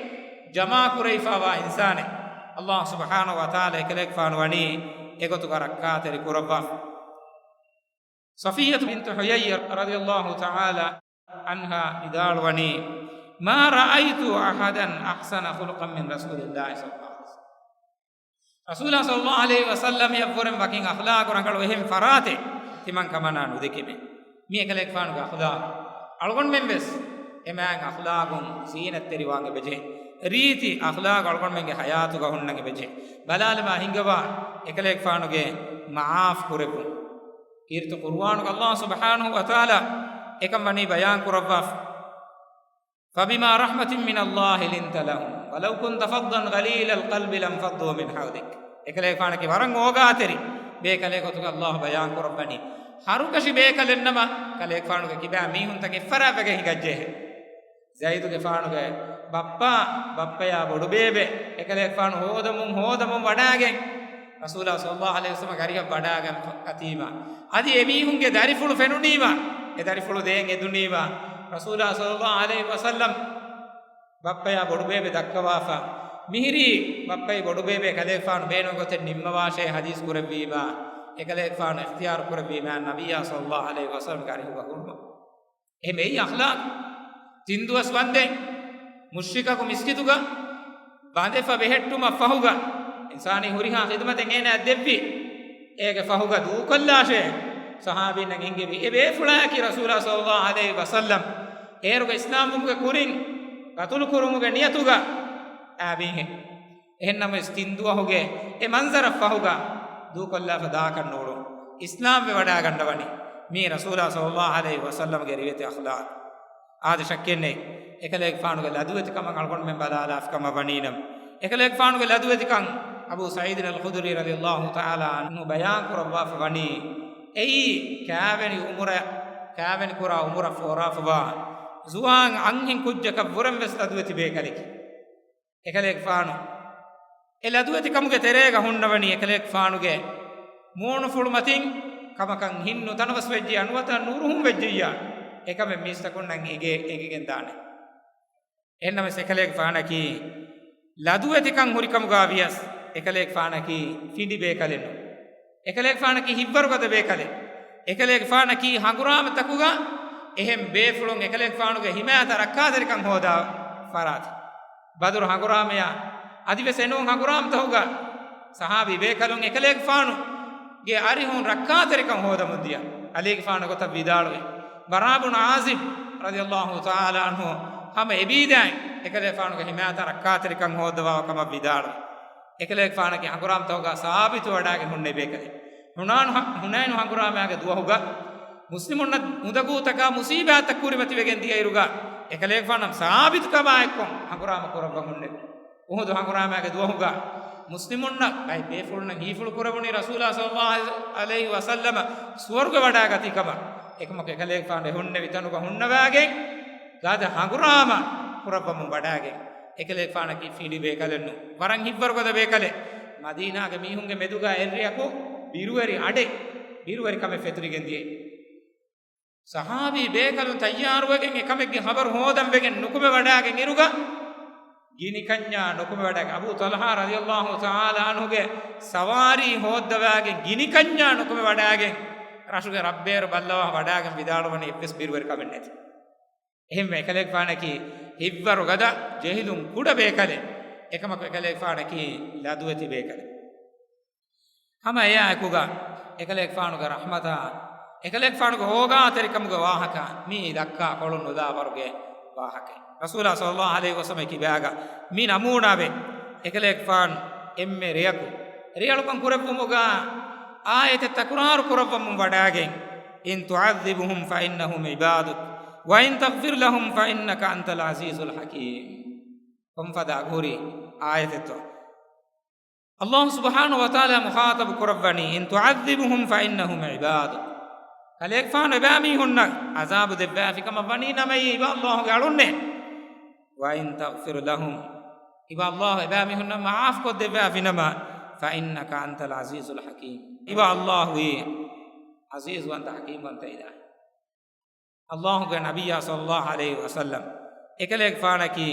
ޖަމާކުރެވިފަވާ އިންސާނެއް. ﷲ ސުބްޙާނަހު ވަތަޢާލާ އެކަލޭގެފާނު ވަނީ އެގޮތުގަ ރައްކާތެރި ކުރައްވާފަ. ޞަފިއްޔަތު ބިންތު ޙުޔައްޔި ރަޟިޔަﷲު ތަޢާލާ ޢަންހާ ވިދާޅުވަނީ، "ما رأيت أحدا أحسن خلقا من رسول الله صلى الله عليه وسلم." ރަސޫލާ ޞައްލަﷲު ޢަލައިހި ވަސައްލަމަށްވުރެން ވަކިން އަޚްލާޤު ރަނގަޅު އެހެން ފަރާތެއް ތިމަން ކަމަނާ ނުދެކެމޭ. މީ އެކަލޭގެފާނުގެ އަޚްލާޤު. އަޅުގަނޑުމެން ވެސް އެމާތް އަޚްލާޤުން ޒީނަތްތެރިވާން އެބަޖެހޭ. ރީތި އަޚްލާޤު އަޅުގަނޑުމެންގެ ޙަޔާތުގަ ހުންނަން އެބަޖެހޭ. ބަލާލަމާ ހިނގަވާ އެކަލޭގެފާނުގެ މަޢާފް ކުރެއްވުން. ކީރިތި ޤުރުއާނުގަ ﷲ ސުބްޙާނަހު ވަތަޢާލާ އެކަން ވަނީ ބަޔާން ކުރައްވާފަ. "فبما رحمة من الله لنت لهم ولو كنت فظا غليظ القلب لانفضوا من حولك." އެކަލޭގެފާނަކީ ވަރަށް އޯގާތެރި ބޭކަލެއް ގޮތުގަ ﷲ ބަޔާން ކުރައްވަނީ. ހަރުކަށި ބޭކަލެއްނަމަ، ކަލޭގެފާނުގެ ކިބާ މީހުންތަކެއް ފަރާތްވެގެން ހިނގައްޖެހޭ. ޒައިދުގެފާނުގެ ބައްޕާ، ބައްޕަޔާ ބޮޑުބޭބެ، އެކަލޭގެފާނު ހޯދަމުން ހޯދަމުން ވަޑާގެން، ރަސޫލާ ޞައްލައްލާހު ޢަލައިހި ވަސައްލަމަ ގަރިހަށް ވަޑާގަން އަތީމާ. އަދި އެމީހުންގެ ދަރިފުޅު ފެނުނީމާ، އެ ދަރިފުޅު ދޭން އެދުނީމާ، ރަސޫލާ ޞައްލައްލާހު ޢަލައިހި ވަސައްލަމް ބައްޕަޔާ ބޮޑުބޭބެ ދައްކަވާފަ. މިހިރީ ބައްޕައި ބޮޑުބޭބެ ކަލޭގެފާނު ބޭނުން ގޮތެއް ނިންމަވާށޭ ހަދީސް ކުރެއްވީމާ، އެކަލޭގެފާނު އިޚްތިޔާރު ކުރެއްވީމާ ނަބިއްޔާ ޞައްލައްލާހު ޢަލައިހި ވަސައްލަމްގެ އަރިހުގަ ހުރުމަށް. އެހެން އެއީ އަޚްލާޤު. ތިން ދުވަސް ވަންދެން މުޝްރިކަކު މިސްކިތުގަ ބަނދެފަ ބެހެއްޓުމަށް ފަހުގަ، އިންސާނީ ހުރިހާ ޚިދުމަތެއް އޭނާ ދެއްވި، އޭގެ ފަހުގަ ދޫކޮށްލާށޭ. ޞަޙާބީންނަށް އެންގެވި އެ ބޭފުޅާއަކީ ރަސޫލާ ޞައްލައްލާހު ޢަލައިހި ވަސައްލަމް. އޭރުގެ އިސްލާމްވުމުގެ ކުރިން ގަތުލު ކުރުމުގެ ނިޔަތުގަ އާ މީހެއް. އެހެންނަމަވެސް ތިން ދުވަހުގެ އެ މަންޒަރަށް ފަހުގަ ދޫކޮށްލާފަ ދާކަށް ނޫޅުން. އިސްލާމްވެ ވަޑާގަންނަވަނީ. މީ ރަސޫލާ ޞައްލައްލާހު ޢަލައިހި ވަސައްލަމްގެ ރިވެތި އަޚްލާޤު. އާދެ، ޝައްކެއް ނެތް. އެކަލޭގެފާނުގެ ލަދުވެތިކަމަށް އަޅުގަނޑުމެން ބަލާލާފިކަމަށް ވަނީނަމަ، އެކަލޭގެފާނުގެ ލަދުވެތިކަން އަބޫ ސަޢީދު އަލްޚުދުރީ ރަޟިޔައްލާހު ތަޢާލާ ޢަންހު ބަޔާން ކުރައްވާފަ ވަނީ، އެއީ ކާވެނި އުމުރަށް، ކާވެނި ކުރާ އުމުރަށް ފޯރާފަވާ ޒުވާން އަންހެން ކުއްޖަކަށް ވުރެން ވެސް ލަދުވެތި ބޭކަލެކޭ. އެކަލޭގެފާނު އެ ލަދުވެތި ކަމުގެ ތެރޭގަ ހުންނަވަނީ އެކަލޭގެފާނުގެ މޫނުފުޅު މަތިން ކަމަކަށް ހިތް ނުތަނަވަސް ވެއްޖެ، އަނުވަތަ ނުރުހުން ވެއްޖެއްޔާ، އެކަމެއް މީސްތަކުންނަށް އެނގޭ، އެނގިގެން ދާނެ. އެހެންނަމަވެސް އެކަލޭގެފާނަކީ ލަދުވެތިކަން ހުރިކަމުގަ ވިޔަސް، އެކަލޭގެފާނަކީ ފިނޑި ބޭކަލެއް ނޫން. އެކަލޭގެފާނަކީ ހިތްވަރުގަދަ ބޭކަލެއް. އެކަލޭގެފާނަކީ ހަނގުރާމަތަކުގަ އެހެން ބޭފުޅުން އެކަލޭގެފާނުގެ ހިމާޔަތަށް ރައްކާތެރިކަން ހޯދާ ފަރާތެއް. ބަދުރު ހަނގުރާމަޔާ އަދިވެސް އެނޫން ހަނގުރާމަތަކުގަ ޞަޙާބީ ބޭކަލުން އެކަލޭގެފާނުގެ އަރިހުން ރައްކާތެރިކަން ހޯދަމުން ދިޔަ. ޢަލީގެފާނު ގޮތަށް ވިދާޅުވި. ބަރާ ބުނު ޢާޒިބް ރަޟިޔައްލާހު ތަޢާލާ ޢަންހު ހަމަ އެބީދާއިން އެކަލޭގެފާނުގެ ހިމާޔަތަށް ރައްކާތެރިކަން ހޯއްދަވާ ކަމަށް ވިދާޅުވި. އެކަލޭގެފާނަކީ ހަނގުރާމަތަކުގަ ސާބިތު ވަޑާގެން ހުންނެވި ބޭކަލެއް. ހުނާނު ހަ-، ހުނައިނު ހަނގުރާމައިގެ ދުވަހުގަ މުސްލިމުންނަށް އުނދަގޫތަކާ މުސީބާތައް ކުރިމަތިވެގެން ދިޔައިރުގަ، އެކަލޭގެފާނަށް ސާބިތުކަމާއެއްކޮށް ހަނގުރާމަ ކުރައްވަން ހުންނެވި. އުޙުދު ހަނގުރާމައިގެ ދުވަހުގަ މުސްލިމުންނަށް ބައެއް ބޭފުޅުންނަށް ހީފުޅު ކުރެވުނީ ރަސޫލާ ޞައްލައްލާހު ޢަލައިހި ވަސައްލަމަ ސުވަރުގެ ވަޑާގަތީ ކަމަށް. އެކަމަކު އެކަލޭގެފާނު އެ ހުންނެވި ތަނުގަ ހުންނަވާގެން ގަދަ ހަނގުރާމަ ކުރައްވަމުން ވަޑާގެން. އެކަލޭގެފާނަކީ ފިނޑި ބޭކަލެއް ނޫން. ވަރަށް ހިތްވަރުގަދަ ބޭކަލެއް. މަދީނާގެ މީހުންގެ މެދުގަ އެއްރެއަކު ބިރުވެރި އަޑެއް، ބިރުވެރިކަމެއް ފެތުރިގެން ދިޔައީ. ޞަޙާބީ ބޭކަލުން ތައްޔާރުވެގެން އެކަމެއްގެ ޚަބަރު ހޯދަން ވެގެން ނުކުމެވަޑާގެން އިރުގަ، ގިނިކަންޏާ ނުކުމެވަޑާގެން، އަބޫ ޠަލްޙާ ރަޟިޔައްލާހު ތަޢާލާ ޢަންހުގެ ސަވާރީ ހޯއްދަވާގެން ގިނިކަންޏާ ނުކުމެވަޑާގެން، ރަށުގެ ރަށްބޭރު ބައްލަވާ ވަޑާގެން ވިދާޅުވަނީ އެއްވެސް ބިރުވެރިކަމެއް ނެތި. އެހެންވެ އެކަލޭގެފާނަކީ ހިތްވަރުގަދަ ޖެހިލުން ކުޑަ ބޭކަލެއް. އެކަމަކު އެކަލޭގެފާނަކީ ލަދުވެތި ބޭކަލެއް. ހަމަ އެއާއެކުގަ އެކަލޭގެފާނުގެ ރަޙްމަތާ، އެކަލޭގެފާނުގެ ހޯގާތެރިކަމުގެ ވާހަކަ މީ ދައްކާ ކޮޅުން ނުލާވަރުގެ ވާހަކައެއް. ރަސޫލާ ޞައްލައްލާހު ޢަލައިހި ވަސައްލަމަ ކިބާގަ މި ނަމޫނާވެ، އެކަލޭގެފާނު އެންމެ ރެޔަކު ރިޔަޅުކަން ކުރެއްވުމުގަ އާޔަތެއް ތަކުރާރު ކުރައްވަމުން ވަޑާގެން، إن تعذبهم فإنهم عبادك وإن تغفر لهم فإنك أنت العزيز الحكيم. ކޮންފަދަ އަގުހުރި އާޔަތެއްތޯ؟ އައްލާހު ސުބްޙާނަހު ވަތަޢާލާ މުޚާޠަބު ކުރައްވަނީ، إن تعذبهم فإنهم عبادك. ކަލޭގެފާނު އެބައިމީހުންނަށް ޢަޒާބު ދެއްވާފި ކަމަށް ވަނީ ނަމަ، އެއީ އިބަ އައްލާހުގެ އަޅުންނޭ. وإن تغفر لهم، އިބަ އައްލާހު އެބައިމީހުންނަށް މަޢާފް ކޮށްދެއްވާފި ނަމަ، فإنك أنت العزيز الحكيم، އިބަ އައްލާހު އެއީ ޢަޒީޒުވަންތަ ޙަކީމްވަންތަ އިލާހެއް. އައްލާހުގެ ނަބިއްޔާ ޞައްލައްލާހު ޢަލައިހި ވަސައްލަމް އެކަލޭގެފާނަކީ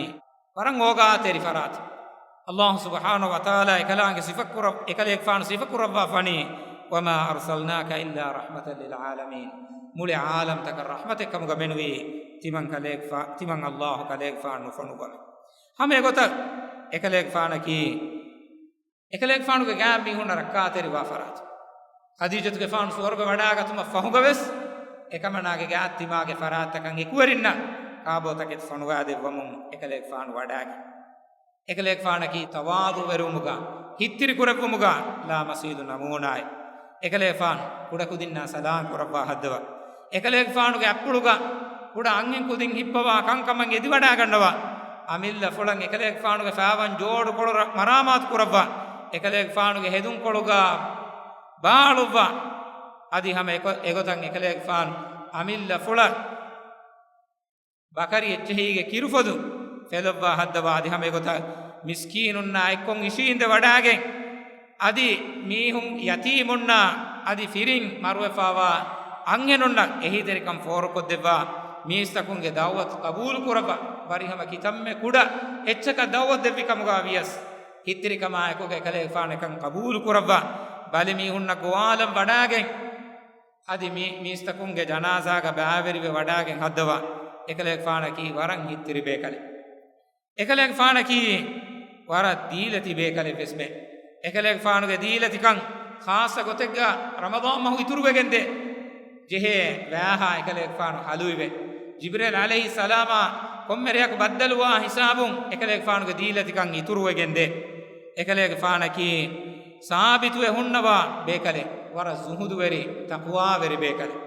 ވަރަށް އޯގާތެރި ފަރާތެއް. އައްލާހު ސުބްޙާނަހު ވަތަޢާލާ އެކަލާނގެ ސިފަ ކުރަ-، އެކަލޭގެފާނު ސިފަ ކުރައްވާފަ ވަނީ، وما أرسلناك إلا رحمة للعالمين. މުޅި ޢާލަމްތަކަށް ރަޙްމަތެއް ކަމުގަ މެނުވީ ތިމަން ކަލޭގެފާ-، ތިމަން އައްލާހު ކަލޭގެފާނު ނުފޮނުއްވަމެ. ހަމަ އެގޮތަށް އެކަލޭގެފާނަކީ އެކަލޭގެފާނުގެ ގާތް މީހުންނަށް ރައްކާތެރިވާ ފަރާތެއް. ޚަދީޖަތުގެފާނު ސުވަރުގެ ވަޑާގަތުމަށް ފަހުގަވެސް، އެކަމަނާގެ ގާތް ތިމާގެ ފަރާތްތަކަށް އެކުވެރިންނަށް ކާބޯތަކެތި ފޮނުވާދެއްވަމުން އެކަލޭގެފާނު ވަޑާގެން. އެކަލޭގެފާނަކީ ތަވާޟުޢުވެރިވުމުގަ، ހިތްތިރިކުރެއްވުމުގަ ލާމަސީދު ނަމޫނާއެއް. އެކަލޭގެފާނު ކުޑަކުދިންނާ ސަލާން ކުރައްވާ ހައްދަވާ. އެކަލޭގެފާނުގެ އަތްޕުޅުގަ ކުޑަ އަންހެން ކުދިން ހިއްޕަވާ ކަންކަމަށް އެދިވަޑާގަންނަވާ. އަމިއްލަ ފުޅަށް އެކަލޭގެފާނުގެ ފާވަން ޖޯޑުކޮޅު ރަ-، މަރާމާތު ކުރައްވާ. އެކަލޭގެފާނުގެ ހެދުންކޮޅުގަ ބާޅުއްވާ. އަދި ހަމަ އެކޮ-، އެގޮތަށް އެކަލޭގެފާނު އަމިއްލަފުޅަށް ބަކަރި އެއްޗެހީގެ ކިރުފޮދު ފެލޮއްވާ ހައްދަވާ، އަދި ހަމަ އެގޮތަށް މިސްކީނުންނާ އެއްކޮށް އިށީނދެ ވަޑާގެން، އަދި މީހުން ޔަތީމުންނާ އަދި ފިރިން މަރުވެފާވާ އަންހެނުންނަށް އެހީތެރިކަން ފޯރުކޮށްދެއްވާ، މީސްތަކުންގެ ދައުވަތު ޤަބޫލު ކުރައްވާ، ވަރިހަމަ ކިތަންމެ ކުޑަ އެއްޗަކަށް ދައުވަތު ދެއްވި ކަމުގާ ވިޔަސް، ހިތްތިރިކަމާއެކުގަ އެކަލޭގެފާނު އެކަން ޤަބޫލު ކުރައްވާ، ބަލިމީހުންނަށް ގޮވާލަން ވަޑާގެން، އަދި މި މީސްތަކުންގެ ޖަނާޒާގަ ބައިވެރިވެ ވަޑާގެން ހައްދަވާ، އެކަލޭގެފާނަކީ ވަރަށް ހިތްތިރި ބޭކަލެއް. އެކަލޭގެފާނަކީ ވަރަށް ދީލަތި ބޭކަލެއް ވެސްމެ. އެކަލޭގެފާނުގެ ދީލަތިކަން ޚާއްޞަ ގޮތެއްގަ ރަމަޟާން މަހު އިތުރުވެގެންދޭ ޖެހޭ ވާހާ އެކަލޭގެފާނު ހަލުއިވެ. ޖިބްރީލް ޢަލައިހިއްސަލާމާ ކޮންމެ ރެއަކު ބައްދަލުވާ ހިސާބުން އެކަލޭގެފާނުގެ ދީލަތިކަން އިތުރުވެގެންދޭ. އެކަލޭގެފާނަކީ ސާބިތުވެ ހުންނަވާ ބޭކަލެއް، ވަރަށް ޒުހުދުވެރި، ތަޤްވާވެރި ބޭކަލެއް.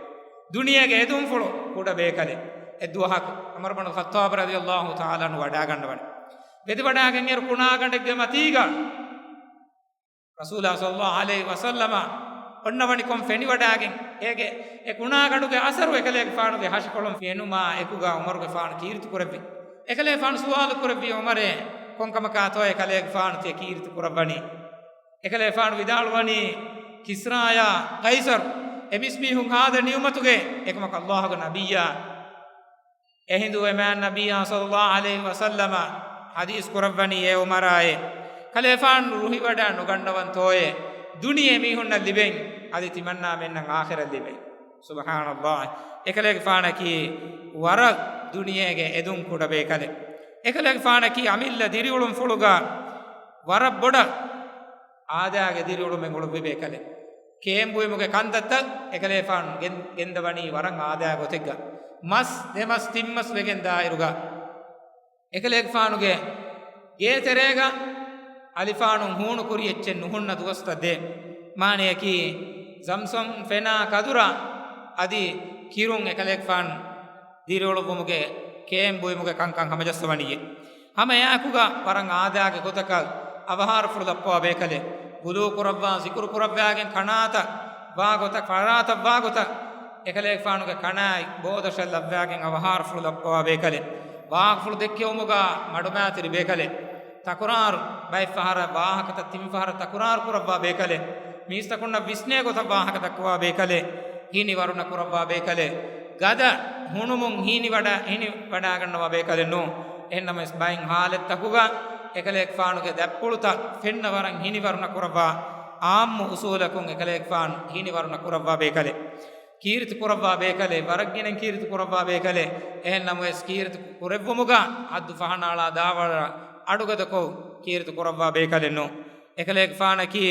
ދުނިޔޭގެ އެދުންފުޅު ކުޑަ ބޭކަލެއް. އެއްދުވަހަކު ޢުމަރު ބިން ޚައްޠާބް ރަޟިޔަﷲ ތަޢާލާ ޢަންހު ވަޑާގަންނަވަނީ. ވެދިވަޑާގެން އޭރު ކުނާގަނޑެއްގެ މަތީގަ ރަސޫލާ ޞައްލަﷲ ޢަލައިހި ވަސައްލަމަ އޮންނަވަނިކޮށް ފެނިވަޑާގެން، އޭގެ އެ ކުނާގަނޑުގެ އަސަރު އެކަލޭގެފާނުގެ ހަށިކޮޅުން ފެނުމާ އެކުގަ ޢުމަރުގެފާނު ކީރިތި ކުރެއްވި. އެކަލޭގެފާނު ސުވާލު ކުރެއްވީ، ޢުމަރޭ، ކޮންކަމަކާތޯ އެކަލޭގެފާނު ތިޔަ ކީރިތި ކުރައްވަނީ؟ އެކަލޭގެފާނު ވިދާޅުވަނީ، ކިސްރާޔާ ޤައިޞަރު އެ މިސްމީހުން ހާދަ ނިޢުމަތުގެ އެކަމަކު ﷲގެ ނަބިއްޔާ އެހިނދު އެ މާތް ނަބިއްޔާ ޞައްލަﷲ ޢަލައިހި ވަސައްލަމަ ޙަދީޘް ކުރައްވަނީ އޭ ޢުމަރާއޭ، ކަލޭފާނު ރުހިވަޑައި ނުގަންނަވަންތޯއޭ ދުނިޔެ މީހުންނަށް ލިބެން، އަދި ތިމަންނާމެންނަށް އާޚިރަތް ލިބެން. ސުބްޙާނަﷲ. އެކަލޭގެފާނަކީ ވަރަށް ދުނިޔޭގެ އެދުން ކުޑަ ބޭކަލެއް. އެކަލޭގެފާނަކީ އަމިއްލަ ދިރިއުޅުންފުޅުގަ ވަރަށް ބޮޑަށް އާދައިގެ ދިރިއުޅުމެއް އުޅުއްވި ބޭކަލެއް. ކޭން ބުއިމުގެ ކަންތައްތައް އެކަލޭފާނު ގެން-، ގެންދަވަނީ ވަރަށް އާދައިގެ ގޮތެއްގަ. މަސް، ދެމަސް، ތިންމަސް ވެގެން ދާއިރުގަ އެކަލޭގެފާނުގެ ގޭތެރޭގަ އަލިފާނުން ހޫނުކުރި އެއްޗެއް ނުހުންނަ ދުވަސްތައް ދޭ. މާނަޔަކީ، ޒަމްޒަމް ފެނާ ކަދުރާ އަދި ކިރުން އެކަލޭގެފާނު ދިރިއުޅުއްވުމުގެ ކޭން ބުއިމުގެ ކަންކަން ހަމަޖައްސަވަނީއޭ. ހަމަ އެއާއެކުގަ ވަރަށް އާދައިގެ ގޮތަކަށް އަވަހާރަފުޅު ދައްކަވާ ބޭކަލެއް، ވުޟޫ ކުރައްވާ، ޒިކުރު ކުރައްވާގެން ކަނާތައް ވާ ގޮތަށް، ފަރާތަށް ވާ ގޮތަށް، އެކަލޭގެފާނުގެ ކަނާތް ބޯދަށަށް ލައްވާގެން އަވަހާރަފުޅު ދައްކަވާ ބޭކަލެއް، ވާހަކަފުޅު ދެއްކެވުމުގަ މަޑުމައިތިރި ބޭކަލެއް، ތަކުރާރު، ބައެއްފަހަރަށް ވާހަކަތައް ތިން ފަހަރަށް ތަކުރާރު ކުރައްވާ ބޭކަލެއް، މީސްތަކުންނަށް ވިސްނޭ ގޮތަށް ވާހަކަ ދައްކަވާ ބޭކަލެއް، ހިނިވަރުނަ ކުރައްވާ ބޭކަލެއް، ގަދަ ހުނުމުން ހީނިވަޑަ-، ހީނިވަޑާގަންނަވާ ބޭކަލެއް ނޫން. އެހެންނަމަވެސް ބައެއް ހާލަތްތަކުގަ އެކަލޭގެފާނުގެ ދަތްޕުޅުތައް ފެންނަ ވަރަށް ހިނިވަރުނަ ކުރައްވާ، އާއްމު އުސޫލަކުން އެކަލޭގެފާނު ހީނިވަރުނަ ކުރައްވާ ބޭކަލެއް، ކީރިތި ކުރައްވާ ބޭކަލެއް، ވަރަށް ގިނައިން ކީރިތި ކުރައްވާ ބޭކަލެއް. އެހެންނަމަވެސް ކީރިތި ކުރެއްވުމުގަ ހައްދު ފަހަނައަޅާ ދާވަރަށް އަޑުގަދަކޮށް ކީރިތި ކުރައްވާ ބޭކަލެއް ނޫން. އެކަލޭގެފާނަކީ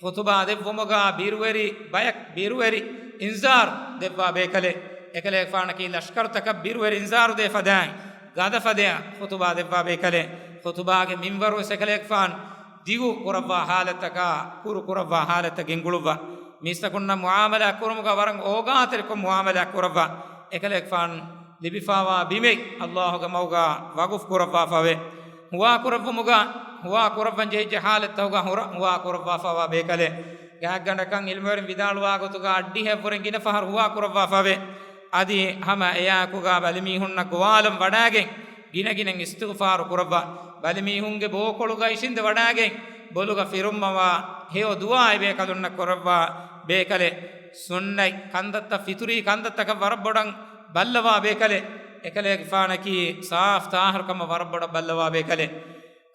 ޚުތުބާ ދެއްވުމުގަ ބިރުވެރި ބަޔަކަށް ބިރުވެރި އިންޒާރު ދެއްވާ ބޭކަލެއް. އެކަލޭގެފާނަކީ ލަޝްކަރުތަކަށް ބިރުވެރި އިންޒާރު ދޭ ފަދައިން ގަދަ ފަދައަށް ޚުތުބާ ދެއްވާ ބޭކަލެއް. ޚުތުބާގެ މިންވަރުވެސް އެކަލޭގެފާނު ދިގު ކުރައްވާ ހާލަތަކާ، ކުރު ކުރައްވާ ހާލަތަށް ގެންގުޅުއްވާ. މީސްތަކުންނަށް މުއާމަލާތް ކުރުމުގަ ވަރަށް އޯގާތެރިކޮށް މުއާމަލާތް ކުރައްވާ. އެކަލޭގެފާނު ލިބިފާވާ ބިމެއް ﷲގެ މަގުގަ ވަގުފު ކުރައްވާފަވޭ. ހުވާ ކުރެއްވުމުގަ، ހުވާ ކުރައްވަން ޖެހިއްޖެ ހާލަތްތަކުގަ ހުރަ-، ހުވާ ކުރައްވާފަވާ ބޭކަލެއް. ގާތްގަނޑަކަށް ޢިލްމުވެރިން ވިދާޅުވާ ގޮތުގަ އައްޑިހައެއްވުރެން ގިނަ ފަހަރު ހުވާ ކުރައްވާފަވޭ. އަދި ހަމަ އެއާއެކުގަ ބަލިމީހުންނަށް ގޮވާލަން ވަޑާގެން ގިނަގިނައިން އިސްތިޣުފާރު ކުރައްވާ. ބަލިމީހުންގެ ބޯކޮޅުގަ އިށީނދެ ވަޑާގެން ބޮލުގަ ފިރުއްމަވާ ހެޔޮ ދުޢާއެއް ބޭކަލުންނަށް ކުރައްވާ ބޭކަލެއް. ސުންނަތް ކަންތައްތައް، ފިތުރީ ކަންތައްތަކަށް ވަރަށް ބޮޑަށް ބައްލަވާ ބޭކަލެއް. އެކަލޭގެފާނަކީ ސާފު ޠާހިރުކަމަށް ވަރަށް ބޮޑަށް ބައްލަވާ ބޭކަލެއް.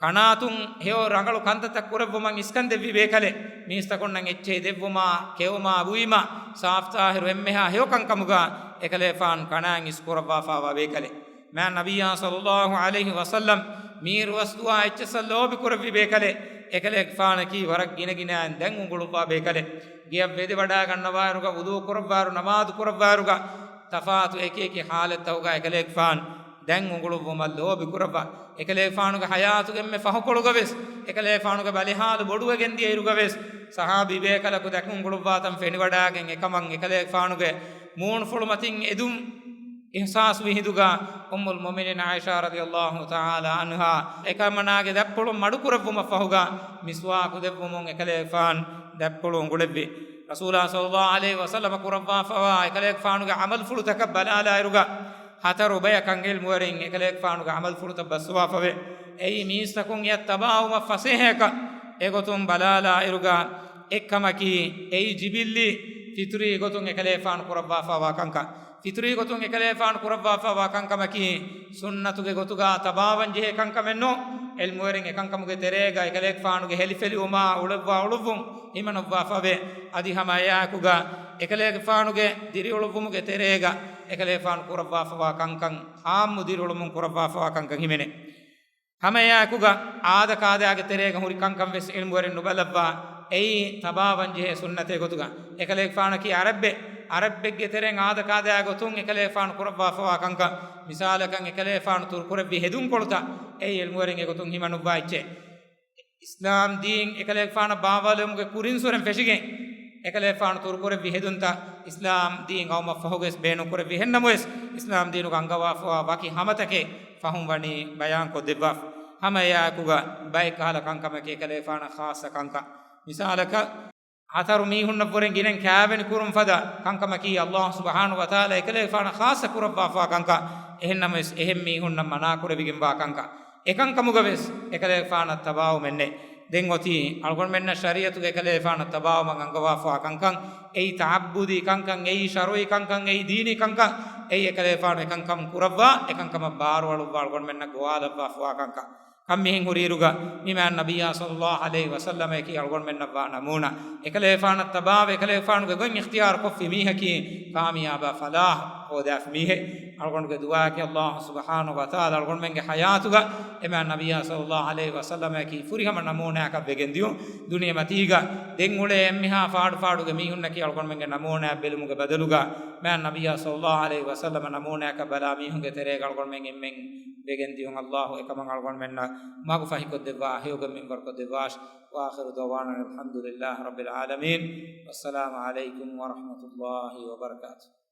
ކަނާތުން ހެޔޮ ރަނގަޅު ކަންތައްތައް ކުރެއްވުމަށް އިސްކަން ދެއްވި ބޭކަލެއް. މީސްތަކުންނަށް އެއްޗެހި ދެއްވުމާ، ކެއުމާ، ބުއިމާ، ސާފު ޠާހިރު އެންމެހާ ހެޔޮ ކަންކަމުގަ އެކަލޭގެފާނު ކަނާތް އިސްކުރައްވާފަވާ ބޭކަލެއް. މާތް ނަބިއްޔާ ޞައްލަﷲ ޢަލައިހި ވަސައްލަމް މީރުވަސްދުޢާ އެއްޗެއްސަށް ލޯބި ކުރެއްވި ބޭކަލެއް. އެކަލޭގެފާނަކީ ވަރަށް ގިނަގިނައިން ދަތް އުނގުޅުއްވާ ބޭކަލެއް. ގެޔަށް ވެދިވަޑާގަންނަވާއިރުގަ، ވުޟޫ ކުރައްވާއިރު، ނަމާދު ކުރައްވާއިރުގަ، ތަފާތު އެކި އެކި ޙާލަތްތަކުގަ އެކަލޭގެފާނު ދަތް އުނގުޅުއްވުމަށް ލޯބި ކުރައްވާ. އެކަލޭގެފާނުގެ ޙަޔާތުގެ އެންމެ ފަހުކޮޅުގަވެސް، އެކަލޭގެފާނުގެ ބަލިހާލު ބޮޑުވެގެން ދިޔައިރުގަވެސް، ޞަޙާބީ ބޭކަލަކު ދަތް އުނގުޅުއްވާތަން ފެނިވަޑާގެން އެކަމަށް އެކަލޭގެފާނުގެ މޫނުފުޅުމަތިން އެދުން އިޙްސާސްވި ހިނދުގަ، އުއްމުލް މުއުމިނީން ޢާއިޝާ ރަޟިޔަﷲ ތަޢާލާ ޢަންހާ އެކަމަނާގެ ދަތްޕުޅު މަޑުކުރެއްވުމަށްފަހުގަ މިސްވާކު ދެއްވުމުން އެކަލޭގެފާނު ދަތްޕުޅު އުނގުޅެއްވި. ރަސޫލާ ޞައްލައްލާހު ޢަލައިހި ވަސައްލަމަ ކުރައްވާފަވާ އެކަލޭގެފާނުގެ ޢަމަލުފުޅުތަކަށް ބަލާލާއިރުގަ، ހަތަރު ބަޔަކަށް ޢިލްމުވެރިން އެކަލޭގެފާނުގެ ޢަމަލުފުޅުތައް ބައްސަވާފަވޭ. އެއީ މީސްތަކުން އެއަށް ތަބާވުމަށް ފަސޭހައަކަށް އެގޮތުން ބަލާލާއިރުގަ، އެއްކަމަކީ، އެއީ ޖިބިއްލީ ފިޠުރީ ގޮތުން އެކަލޭގެފާނު ކުރައްވާފަވާ ކަންކަން. ފިޠުރީ ގޮތުން އެކަލޭގެފާނު ކުރައްވާފަވާ ކަންކަމަކީ، ސުންނަތުގެ ގޮތުގަ ތަބާވަން ޖެހޭ ކަންކަމެއް ނޫން. ޢިލްމުވެރިން އެކަންކަމުގެ ތެރޭގަ އެކަލޭގެފާނުގެ ހެލިފެލިވުމާ އުޅެއްވާ އުޅުއްވުން ހިމަނައްވާފަވޭ. އަދި ހަމަ އެއާއެކުގަ އެކަލޭގެފާނުގެ ދިރިއުޅުއްވުމުގެ ތެރޭގަ އެކަލޭގެފާނު ކުރައްވާފަވާ ކަންކަން، ޢާއްމު ދިރިއުޅުމުން ކުރައްވާފަވާ ކަންކަން ހިމެނޭ. ހަމައެއާއެކުގަ އާދަކާދައިގެ ތެރޭގަ ހުރި ކަންކަން ވެސް ޢިލްމުވެރިން ނުބަލައްވާ، އެއީ ތަބާވަންޖެހޭ ސުންނަތެއް ގޮތުގަ. އެކަލޭގެފާނަކީ ޢަރަބެއް، ޢަރަބެއްގެ ތެރެއިން އާދަކާދައިގެ ގޮތުން އެކަލޭގެފާނު ކުރައްވާފަވާ ކަންކަން. މިސާލަކަށް އެކަލޭގެފާނު ތުރުކުރެއްވި ހެދުންކޮޅުތައް، އެއީ ޢިލްމުވެރިން އެގޮތުން ހިމަނުއްވާ އެއްޗެއް. އިސްލާމް ދީން އެކަލޭގެފާނަށް ބާއްވާލުމުގެ ކުރިންސުރެން ފެށިގެން، އެކަލޭގެފާނު ތުރުކުރެއްވި ހެދުންތައް އިސްލާމް ދީން ޤައުމަށްފަހުގަވެސް ބޭނުންކުރެއްވި. އެހެންނަމަވެސް، އިސްލާމް ދީނުގަ އަންގަވާފަވާ ވަކި ހަމަތަކެއް ފަހުން ވަނީ ބަޔާންކޮށްދެއްވާފަ. ހަމައެއާއެކުގަ ބައެއް ކަހަލަ ކަންކަމަކީ އެކަލޭގެފާނަށް ޚާއްޞަ ކަންކަން. މިސާލަކަށް، ހަތަރު މީހުންނަށްވުރެން ގިނައިން ކާވެނި ކުރުން ފަދަ ކަންކަމަކީ، ﷲ ސުބްޙާނަހޫ ވަތަޢާލާ އެކަލޭގެފާނަށް ޚާއްޞަ ކުރައްވާފަވާ ކަންކަން. އެހެންނަމަވެސް، އެހެން މީހުންނަށް މަނާކުރެވިގެންވާ ކަންކަން. އެކަންކަމުގަވެސް އެކަލޭގެފާނަށް ތަބާވުމެއްނެތް. ދެން އޮތީ އަޅުގަނޑުމެންނަށް ޝަރީޢަތުގަ އެކަލޭގެފާނަށް ތަބާވުމަށް އަންގަވާފަވާ ކަންކަން. އެއީ ތަޢައްބުދީ ކަންކަން، އެއީ ޝަރުޢީ ކަންކަން، އެއީ ދީނީ ކަންކަން. އެއީ އެކަލޭގެފާނު އެކަންކަން ކުރައްވާ، އެކަންކަމަށް ބާރުއަޅުއްވާ އަޅުގަނޑުމެންނަށް ގޮވާލައްވާފަވާ ކަންކަން. ކަންމިހެން ހުރިއިރުގަ، މި މާތް ނަބިއްޔާ ޞައްލައްލާހު ޢަލައިހި ވަސައްލަމަކީ އަޅުގަނޑުމެންނަށްވާ ނަމޫނާ. އެކަލޭގެފާނަށް ތަބާވެ، އެކަލޭގެފާނުގެ ގޮތް އިޚްތިޔާރު ކޮށްފި މީހަކީ ކާމިޔާބާ ފަލާޙް ހޯދާފި މީހެއް. އަޅުގަނޑުގެ ދުޢާއަކީ ﷲ ސުބްޙާނަހޫ ވަތަޢާލާ އަޅުގަނޑުމެންގެ ޙަޔާތުގަ އެ މާތް ނަބިއްޔާ ޞައްލައްލާހު ޢަލައިހި ވަސައްލަމަކީ ފުރިހަމަ ނަމޫނާއަކަށް ވެގެން ދިޔުން. ދުނިޔެމަތީގަ ދެން އުޅޭ އެންމެހާ ފާޑުފާޑުގެ މީހުންނަކީ އަޅުގަނޑުމެންގެ ނަމޫނާއަށް ބެލުމުގެ ބަދަލުގަ، މާތް ނަބިއްޔާ ޞައްލައްލާހު ޢަލައިހި ވަސައްލަމަ ނަމޫނާއަކަށް ބަލާ މީހުންގެ ތެރޭގަ އަޅުގަނޑުމެން އެންމެން ވެގެން ދިޔުން. ﷲ އެކަމަށް އަޅުގަނޑުމެންނަށް މަގު ފަހިކޮށްދެއްވާ، ހެޔޮގަ މިންވަރުކޮށްދެއްވާށި. وآخر دعوانا أن الحمد لله رب العالمين. والسلام عليكم ورحمة الله وبركاته.